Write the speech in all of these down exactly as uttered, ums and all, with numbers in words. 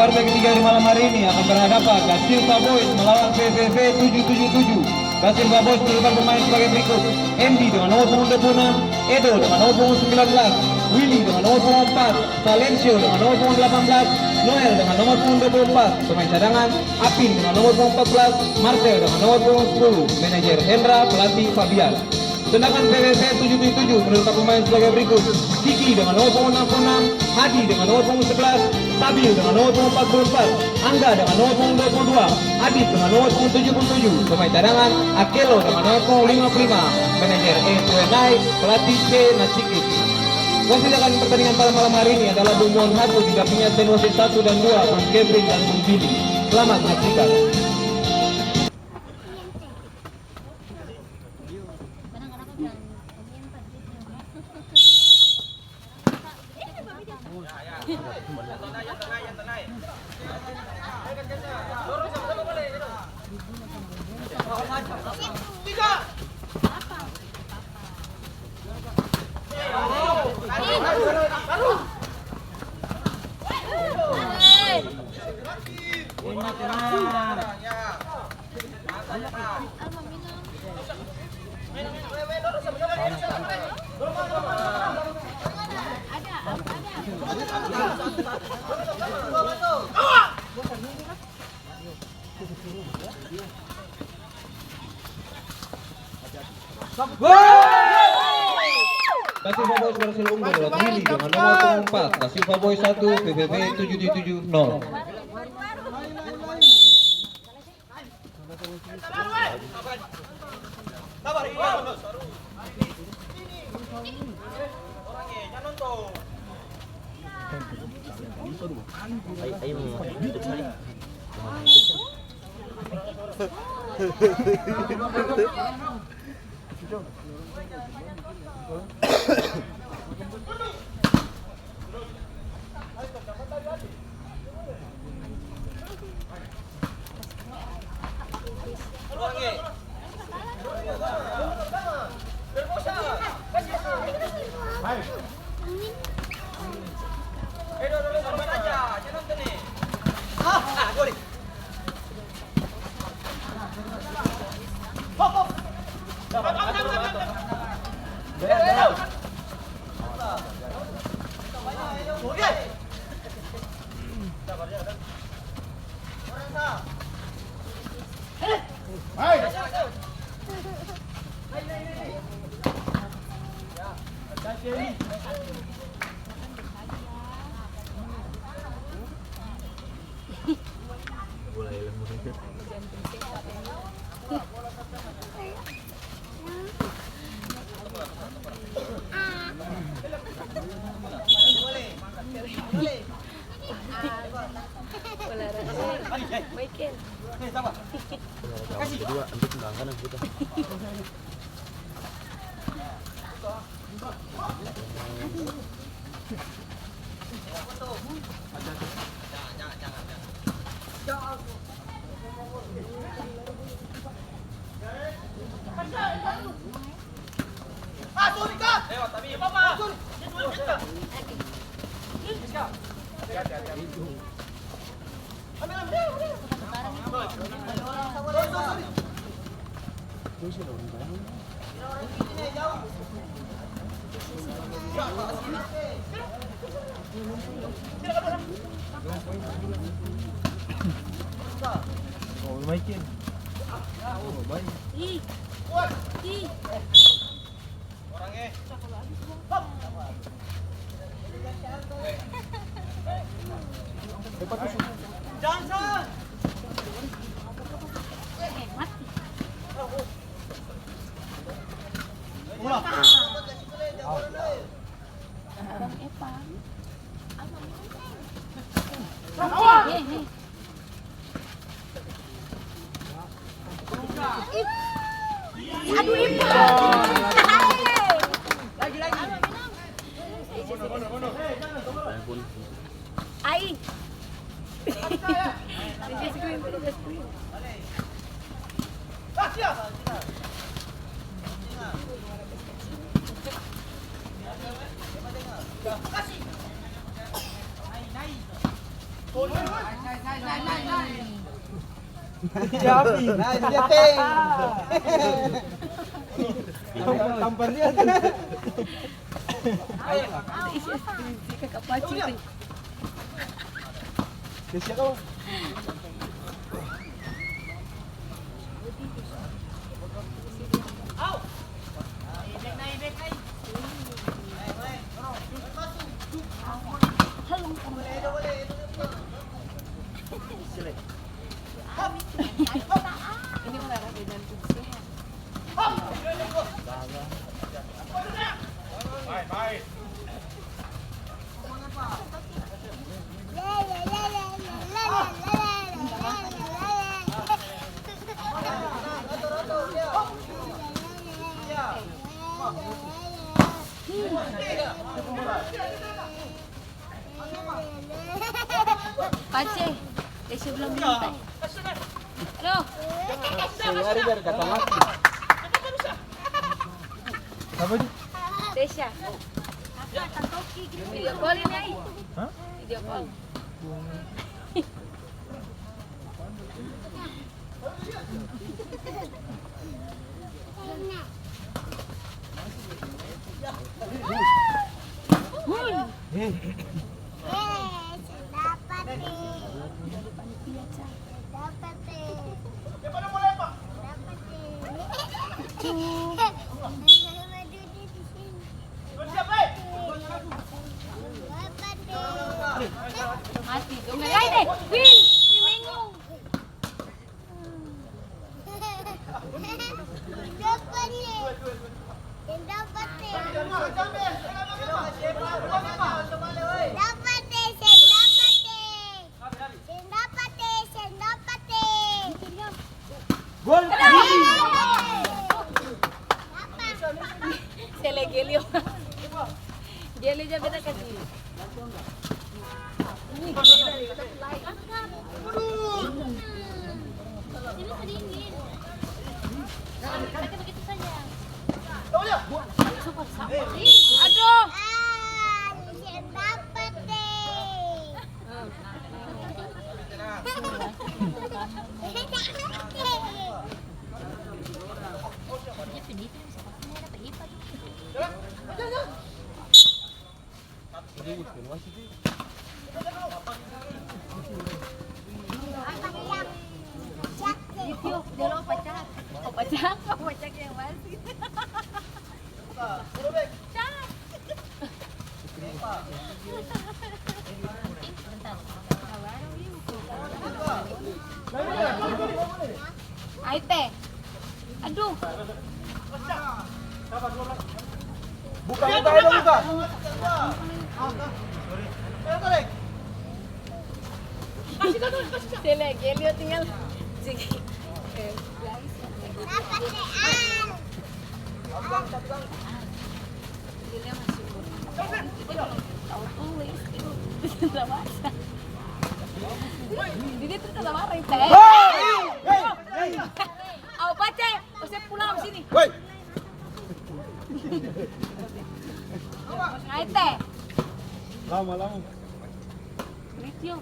Partai ketiga di malam hari ini akan berhadapan, Da Silva Boys melawan P V V tujuh tujuh tujuh. Da Silva Boys menurunkan pemain sebagai berikut: Endi dengan nomor punggung dua puluh enam, Edo dengan nomor punggung sembilan belas, Willy dengan nomor punggung empat, Valencio dengan nomor punggung delapan belas, Noel dengan nomor punggung dua puluh empat, pemain cadangan, Apin dengan nomor punggung empat belas, Marcel dengan nomor punggung sepuluh, manajer Hendra, pelatih Fabian. Sedangkan P V V tujuh tujuh tujuh menurunkan pemain sebagai berikut: Kiki dengan nomor punggung enam puluh enam, Hadi dengan nomor punggung sebelas, Sabil dengan nomor punggung empat puluh empat, Angga dengan nomor punggung dua puluh dua, Adit dengan nomor punggung tujuh puluh tujuh, pemain cadangan, Akelo dengan nomor punggung lima puluh lima, manajer E Tuenai, pelatih C Nacikit. Wasit akan pertandingan pada malam hari ini adalah Bung Muhammad Hatu, didampingi asisten wasit satu dan dua, Bung Kevin dan Bung Billy. Selamat menyaksikan. Da Silva Boys berhasil unggul lewat Willy dengan nomor punggung empat, Da Silva Boys satu, P V V tujuh tujuh nol. Aduh, Ipa. Lagi, lagi. Ai. Dia api. Nah, dia tank. Tampar dia. Ayo. Kakak pacu. Dia siapa? Ini olahraga jantung sehat. Pace, eh, sebelum minta. Aduh. Sehari dari kata mati. Apa itu? Tesya. Video call ini, ai. Hah? Video call. Mati, dong. Lai deh. Wih, si Mengo. Dapat nih. Dapat nih. Dapat nih, dapat nih. Seng dapa te, seng dapa te. Gol. Sele Gelio. Gelio ja beta kasi. Ini sedingin. Pakai begitu saja. Aduh. Ah, seng dapa te. Aite. Aduh. Buka, buka, ayo, buka. Sini, Gelio tinggal. Sini. Eh, guys. Tahu tulis, itu bisa baca. Jadi itu salah marah itu, eh. Au baca, ose pulang sini. Woi. Ngaite. Lama, lama. Ritio.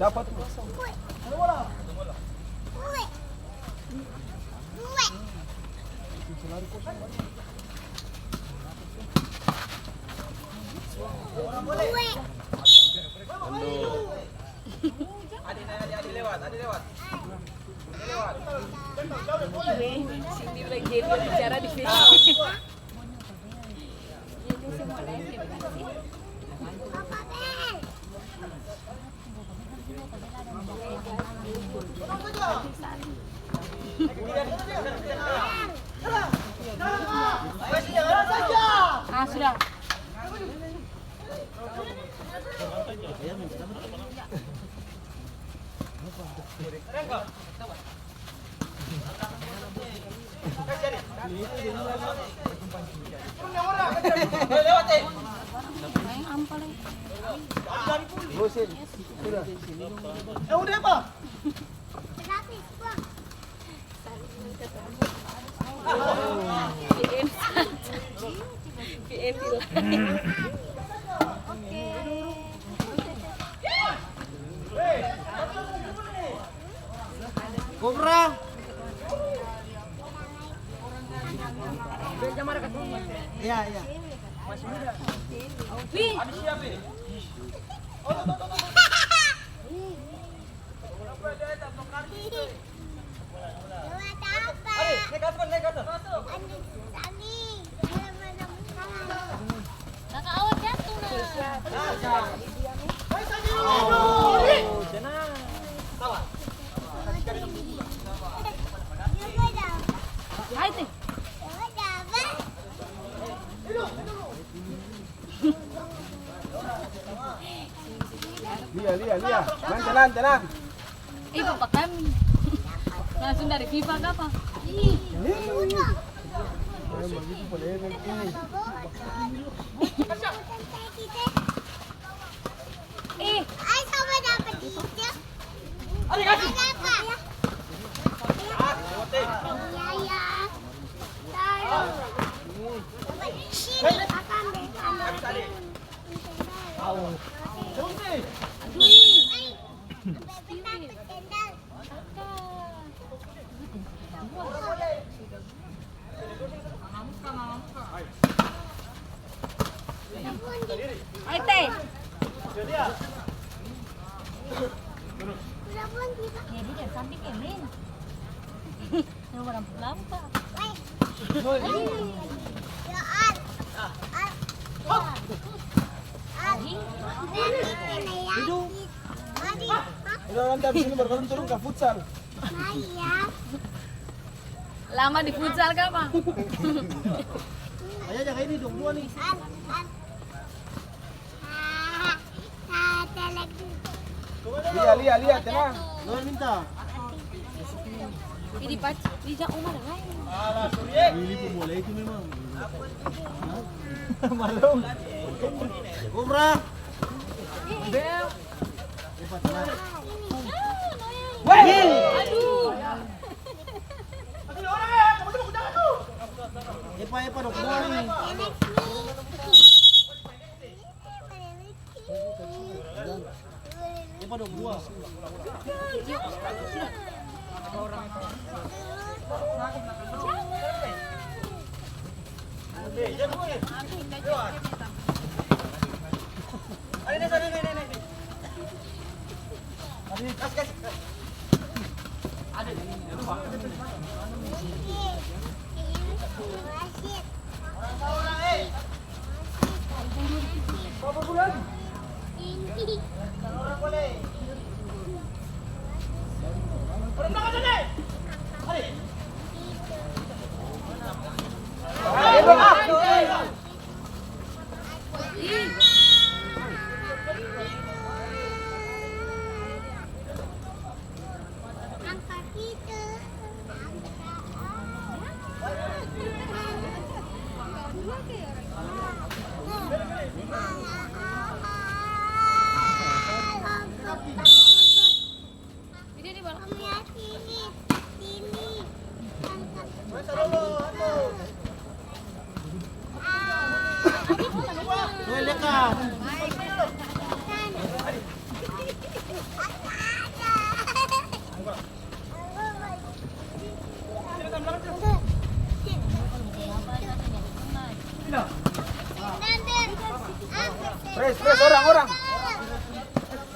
Dapat. Ade, ade, ade lewat, ade lewat. Ade lewat. Weh, sini lagi dia bicara di Facebook. Ah, sudah. P M saja. P M bilang. Kobra. Iya, iya. Wih. Kaka, awas jatuh, nah. Hai, teh. Lia, lia, lia. Tenang, tenang, tenang. Eh, bapak kami. Langsung dari FIFA kapa? Ih. Ih. Eh. Ada apa? Iya, iya. Taruh. Sini, Kakak ambil, ambil. Aduh. Ai, teh. Jadi dari samping ya, Min. Yang orang lampa. Hidup. Udah, nanti habis ini baru turun ke futsal. Lama di futsal kapa? Ayo, jaga ini dong, dua nih. Lia, lia, lia, tenang. Lo minta. Ini pac, ini jak Umar lain. Ini pemula itu memang. Malum. Kobra. Bel. Weh! Aduh. Epa, epa, dok, dua nih. Epa, dok, dua.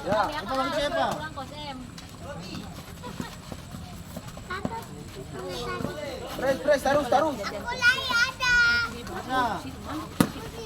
Ya, itu lagi siapa? Pres, pres, tarus, tarus. Aku lari ada. Nah.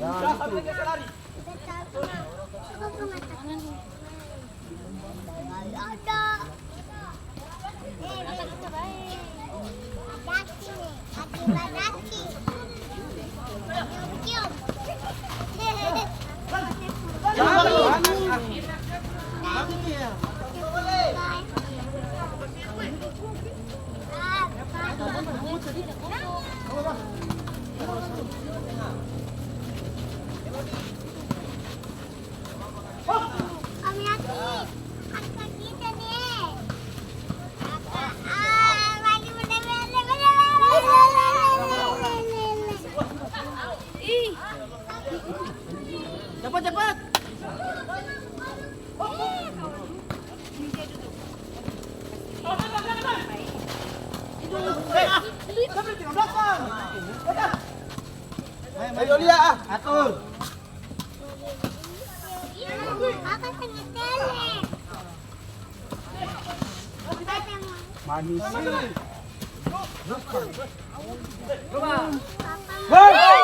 Ya, itu. Ada. Ih. Cepat, cepat. Ayo, Lia, ah. Atur. Manis. Hei!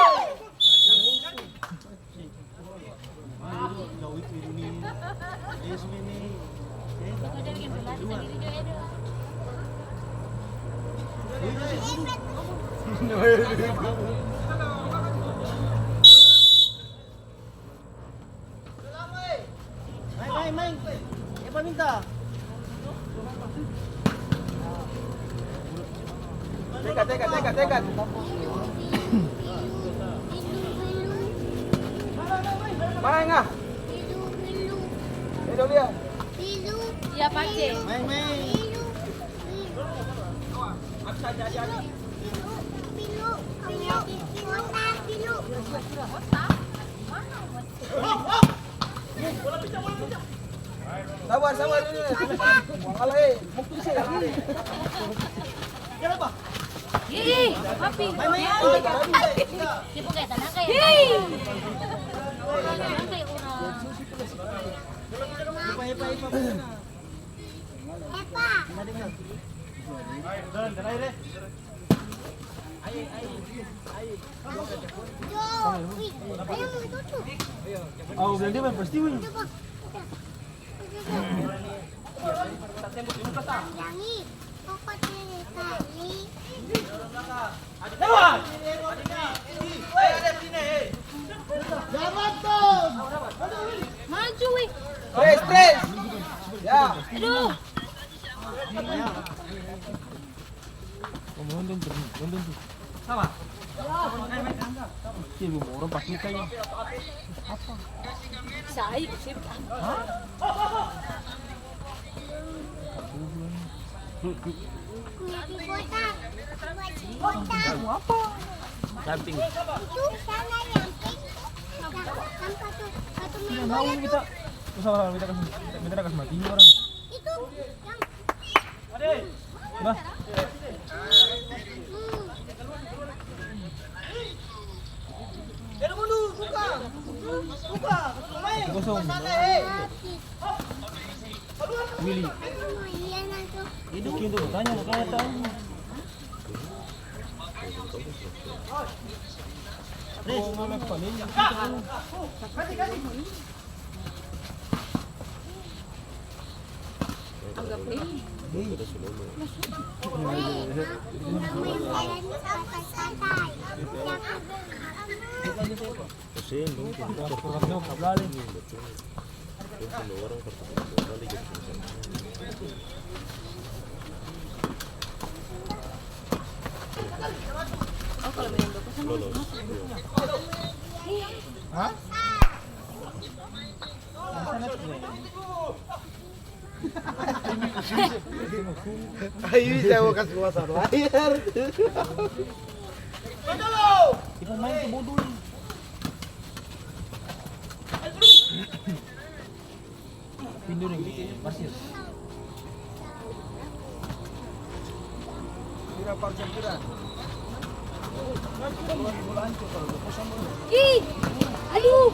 Maeng, maeng, maeng. Epa minta. Tekat, tekat, tekat, tekat. Maeng ah. Edo lia. Iya, Pace. Maeng, maeng. Sabar, sabar, ini. Alah, eh, mukti sih. Ih, papi. Main, main, main. Dia bukan tanah kayak. Ih. Tanah kayak orang. Epa, epa, epa. Epa. Jalan, jalan, deh. Maju, weh. Pres, pres. Ya. Aduh. Sama. Iya, lu mau orang pas nikah ya. Apa? Sai, sip. Hah? Kulit botak. Botak. Mau apa? Camping. Itu sana yang pink. Yang, yang satu, satu. Tidak mau kita. Usah, usah, kita kasih, kita kasih mati orang. Itu yang Udah. Kosong. Willy. Itu untuk bertanya, makanya tahu. Res. Hah? Ayo, bisa mo kas puasa layar. Itu main tu bodoh ni. Pintu ni, Basir. Ih, aduh.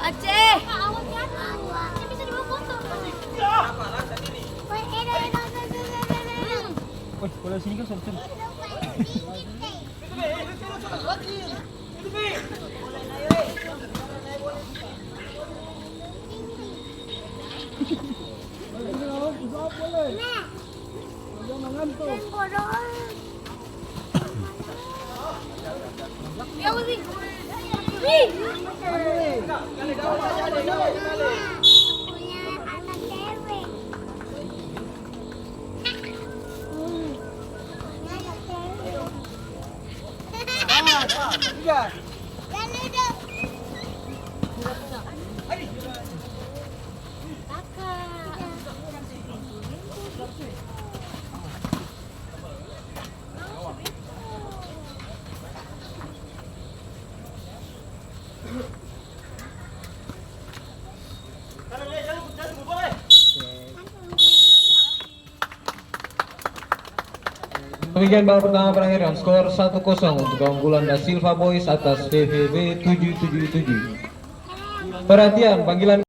Aceh. Bola sini kan satu. Demikian babak pertama berakhir dengan skor satu kosong untuk keunggulan Da Silva Boys atas V V B tujuh tujuh tujuh. Perhatian, panggilan